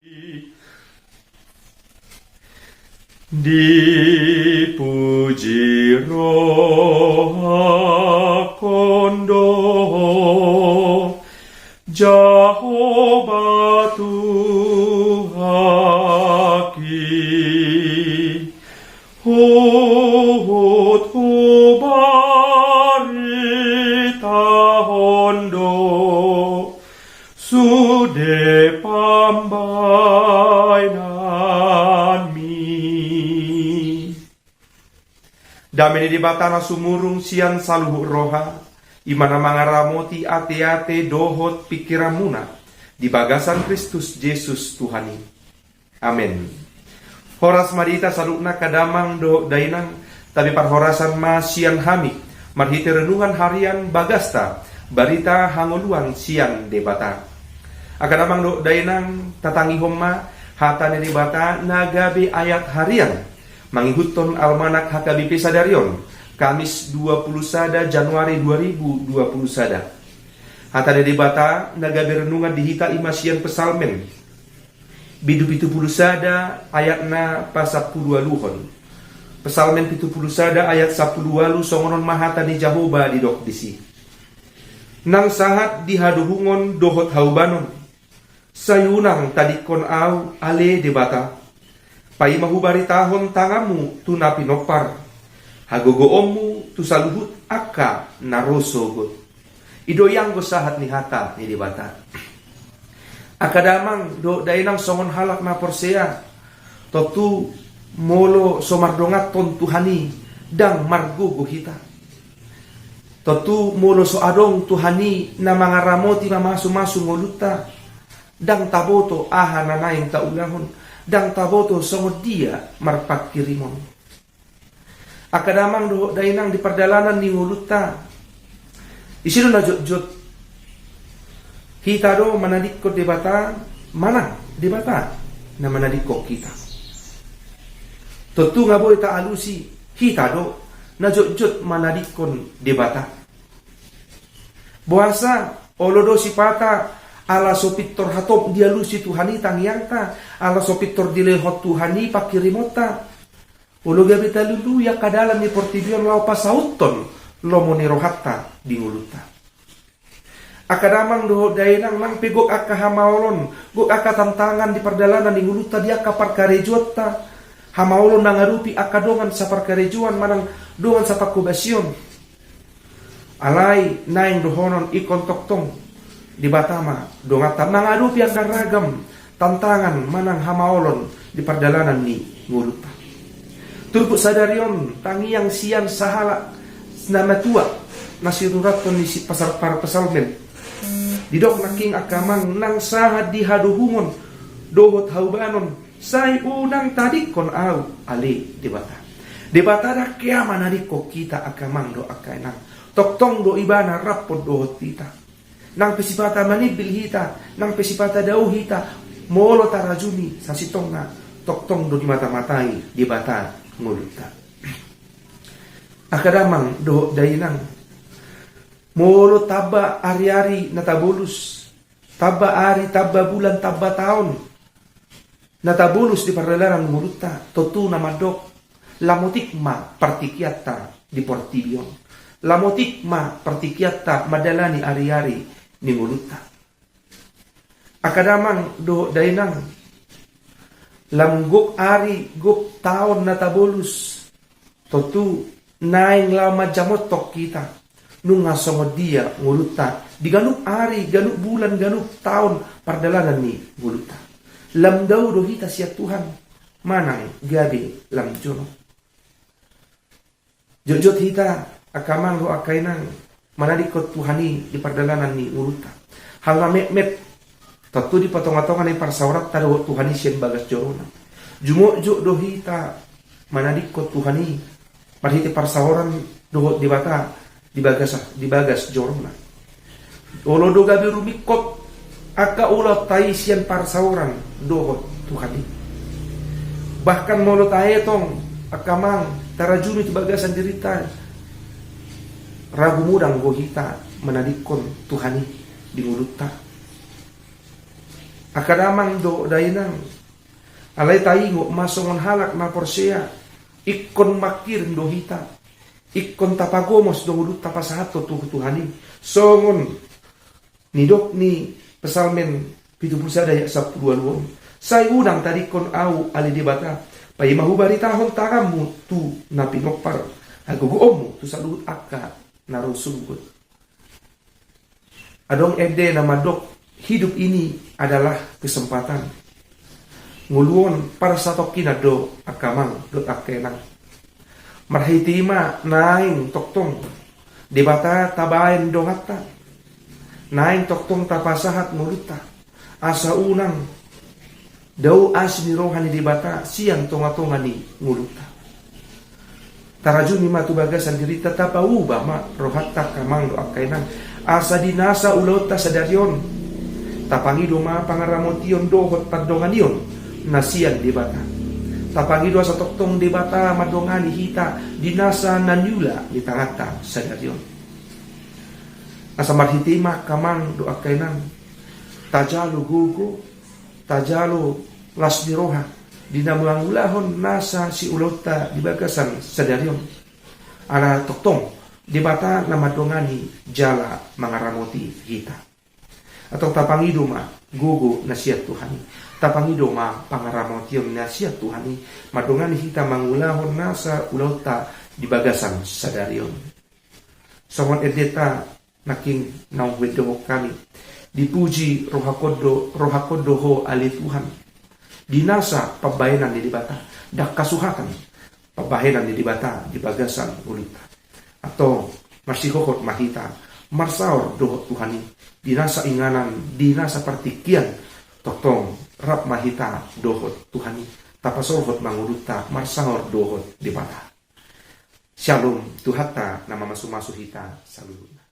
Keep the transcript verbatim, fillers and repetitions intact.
Dipuji rohangkon do, Jahowa Tuhanki, huhut hubaritahon do sude pambahenanmi. Dame ni Debata na sumurung sian saluhut roha, i ma na mangaramoti ateate dohot pingkiranmuna di bagasan Kristus Jesus Tuhan i. Amen. Horas ma di hita saluhutna angka damang dohot dainang, tabi parhorasan ma sian hami marhite renungan harian bagasta barita hangoluan sian Debata. Angka damang dohot dainang, tatangihon ma hata ni Debata na gabe ayat harian mangihuthon almanak H K B P sadari on, Kamis dua puluh sada Januari dua ribu dua puluh sada. Hata ni Debata na gabe renungan di hita i ma sian Psalmen bindu pitu pulu sada ayatna pasampulu ualuhon. Psalmen pitu pulu sada ayat sampulu ualu, songon on ma hata ni Jahowa didok disi: Nang sahat di hadohungon dohot haubanon, sai unang tadingkon ahu ale Debata. Paima hubaritahon tanganmu tu na pinompar, hagogoonmu tu saluhut angka na ro sogot. I do i anggo sahat ni hata ni Debata. Angka damang dohot dainang, songon halak na porsea, tontu molo so mardonganhon Tuhan i, ndang margogo hita. Tontu molo so adong Tuhan i na mangaramoti, mamasumasu ngolunta, ndang taboto aha na naeng taulahon, ndang taboto songon dia marpangkirimon. Angka damang dohot dainang, di pardalanan ni ngolunta, ise do na jotjot? Hita do manadingkon Debata manang Debata na manadingkon hita? Tontu nga boi taalusi, hita do na jotjot manadingkon Debata. Boasa, olo do sipata ala so pintor hatop dialusi Tuhan i tangiangta, ala so pintor dilehon Tuhan i pangkirimonta. Olo gabe talului angka dalan ni portibi on laho pasauthon lomo ni rohanta di ngolunta. Angka damang dohot dainang, nang pe gok angka hamaolon, gok angka tantangan di pardalanan ni ngolunta, di angka parkarejoanta, hamaolon mangadopi angka dongan saparkarejoan manang dongan sapanghobasion. Alai naeng dohonon ingkon tongtong Debata ma donganta mangadopi angka ragam tantangan manang hamaolon di pardalanan ni ngolunta. Turpuk sadari on tangiang sian sahalak na matua na sinurathon ni si pasar-, parpsalmen. Didok nangkin angka amang, nang sahat di hadohungon dohot haubanon, sai unang tadingkon ahu ale Debata. Debata ndang hea manadingkon hita angka amang dohot angka inang. Tongtong do Ibana rap dohot hita. Nang pe sipata manimbil hita, nang pe sipata dao hita, molo tarajumi sasintongna, tongtong do dimatamatai Debata ngolunta. Angka damang dohot dainang, molo tamba ari-ari na tabolus, tamba ari, tamba bulan, tamba taon na tabolus di pardalanan ngolunta, tontu na mandok, lam otik ma partingkianta di portibi on. Lam otik ma partingkianta mandalani ari-ari ni ngolunta. Angka damang dohot dainang, lam gok ari, gok taon na tabolus, tontu naeng laho manjamothon hita nunga songon dia ngolunta di ganup ari, ganup bulan, ganup taon pardalanan ni ngolunta. Lam dao do hita sian Tuhan manang gabe lam jonok? Jotjot hita angka amang dohot angka inang manadingkon Tuhan i di pardalanan ni ngolunta. Hal na metmet tontu di tongatonga ni parsaoranta dohot Tuhan i sian bagas jorona. Jumotjot do hita manadingkon Tuhan i marhite parsaoran dohot Debata di bagas, di bagas jorona. Olo do gabe rumingkot angka ulaonta i sian parsaoran dohot Tuhan i. Bahkan molo taetong angka amang, tarajumi tu bagasan dirinta, ragu modang do hita manadingkon Tuhan i di ngolunta. Angka damang dohot dainang, alai taingot ma songon halak na porsea, ingkon mangkirim do hita, ingkon tapagomos do ngolunta pasahathon tu Tuhan i. Songon nidok ni Psalmen pitu pulu sada ayat sampulu ualu on: Sai unang tadingkon ahu ale Debata, paima hubaritahon tanganmu tu na pinompar, hagogoonmu tu saluhut angka na ro sungkun. Adong ende na mandok, hidup ini adalah kesempatan. Ngolu on parsatongkinan do angka amang dohot angka inang. Marhite i ma naeng tongtong Debata tabaen donganta, naeng tongtong tapasahat ngolunta, asa unang dao asi ni roha ni Debata sian tongatonga ni ngolunta. Tarajumi ma tu bagasan dirinta, tapauba ma rohanta angka amang dohot angka inang, asa di nasa ulaonta sadari on tapangido ma pangaramotion dohot pandonganion na sian Debata. Tapangido asa tongtong Debata mandongani hita di nasa na niula ni tanganta sadari on. Asa marhite i ma angka amang dohot angka inang, tajalo gogo, tajalo las ni roha di na mangulahon nasa siulaonta di bagasan sadari on. Ala tongtong Debata na mandongani jala mangaramoti hita. Antong tapangido ma gogo na sian Tuhan i, tapangido ma pangaramotion na sian Tuhan i, mandongani hita mangulahon nasa ulaonta di bagasan sadari on. Songon endenta nangkin naung huendehon hami: Dipuji rohangkon do, rohangkon do Ho ale Tuhan, di nasa pambahenan ni Debata, ndang hasuhatan pambahenan ni Debata di bagasan ngolunta. Antong marsihohot ma hita marsaor dohot Tuhan i, di nasa inganan, di nasa partingkian, tongtong rap ma hita dohot Tuhan i, tapasohot ma ngolunta marsaor dohot Debata. Syalom, Tuhanta na mamasumasu hita saluhutna.